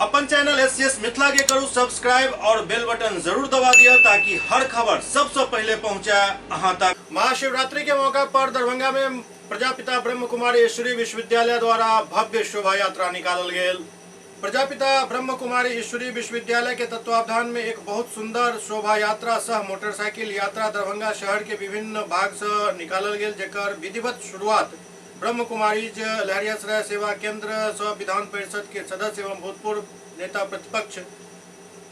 अपन channel SCS Mithila के करू सब्सक्राइब और बेल बटन जरूर दबा दिया ताकि हर खबर सबसे पहले पहुंचे अहां तक। महाशिवरात्रि के मौका पर दरभंगा में प्रजापिता ब्रह्म कुमारी ईश्वरीय विश्वविद्यालय द्वारा भव्य शोभा यात्रा निकालल गेल। प्रजापिता ब्रह्म कुमारी ईश्वरीय विश्वविद्यालय के तत्वावधान में एक बहुत सुंदर शोभा यात्रा सह मोटरसाइकिल यात्रा दरभंगा शहर के विभिन्न भाग से निकालल गेल, जेकर विधिवत शुरुआत ब्रह्म कुमारी लहरियासराय सेवा केंद्र सह विधान परिषद के सदस्य एवं भूतपूर्व नेता प्रतिपक्ष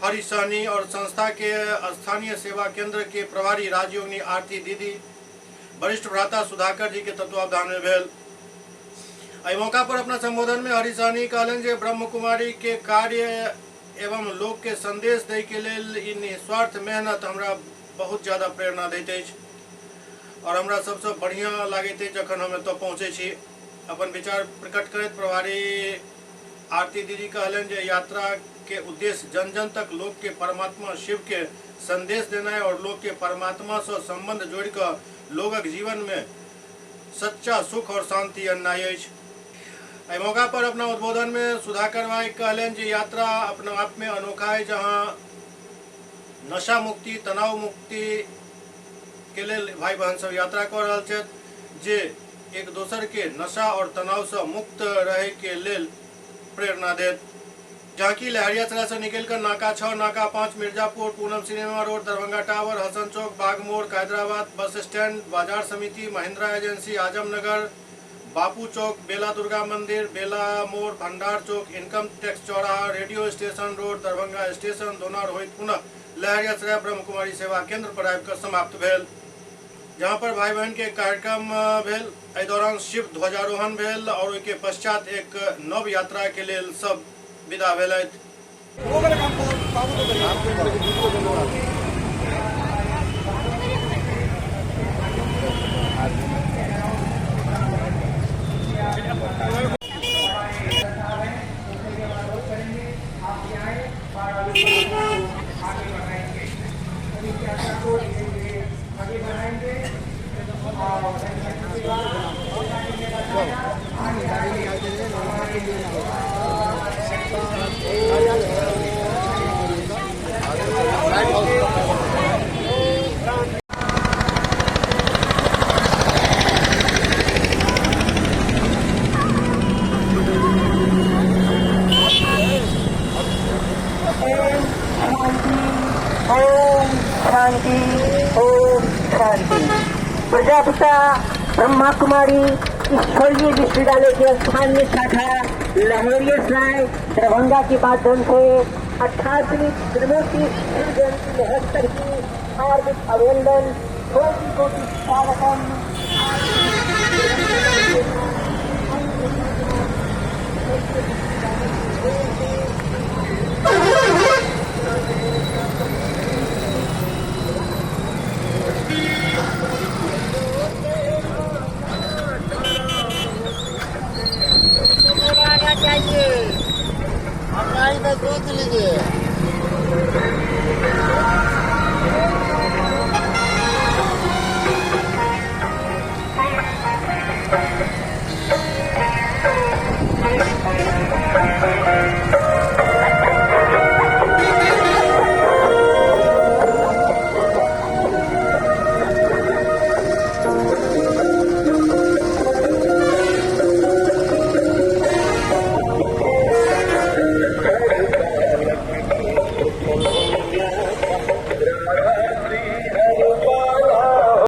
हरि सहनी और संस्था के स्थानीय सेवा केंद्र के प्रभारी राजयोगिनी आरती दीदी, वरिष्ठ भ्राता सुधाकर जी के तत्वावधान में भेल। एहि मौका पर अपना संबोधन में हरि सहनी कहलनि जे ब्रह्म कुमारी के कार्य एवं लोक के संदेश दै के लेल ई निस्वार्थ मेहनत हमरा बहुत ज्यादा प्रेरणा दैत अछि और हमरा सबसे बढ़िया लागैत अछि जखन हम एतऽ पहुँचै छी। अपन विचार प्रकट करैत प्रभारी आरती दीदी कहलनि जे यात्रा के उद्देश्य जन जन तक लोक के परमात्मा शिव के संदेश देनाइ और लोक के परमात्मा से संबंध जोड़ि कऽ लोगक जीवन में सच्चा सुख और शांति अननाइ अछि। एहि मौका पर अपना उद्बोधन में सुधाकर भाई कहलनि जे यात्रा अपना आप में अनोखा है, जहां नशा मुक्ति, तनाव मुक्ति के लेल भाई बहन सब यात्रा कऽ रहल छथि, जे एक दोसर के नशा और तनाव से मुक्त रहे के लेल प्रेरणा देत। झांकी लहरियासराय से निकल कर नाका 6, नाका 5, Mirzapur, Poonam cinema road, Darbhanga tower, Hasan Chowk, Bagmor, Kaidrabad bus stand, बाजार समिति, महिंद्रा एजेंसी, आजमनगर, बापू चौक, बेला दुर्गा मंदिर, बेला मोड़, भंडार चौक, इनकम टैक्स चौराहा, radio station road, Darbhanga station, Donar होइत पुनः लहरियासराय ब्रह्म कुमारी सेवा केंद्र पर आबि कऽ समाप्त भेल, जहां पर भाई बहन के कार्यक्रम भेल। एहि दौरान शिव ध्वजारोहण भेल और ओहिके पश्चात एक नव यात्रा के लेल सब विदा भेलथि। ओम शांति, ओम शांति। प्रजापिता ब्रह्मा कुमारी ईश्वरीय विश्वविद्यालय के स्थानीय शाखा लहरियासराय दरभंगा के माध्यम से 18वीं त्रिमूर्ति शिव जयंती महोत्सव की हार्दिक अभिनंदन, कोटि कोटि स्वागतम। आना चाहिए, ऑनलाइन में सोच लीजिए।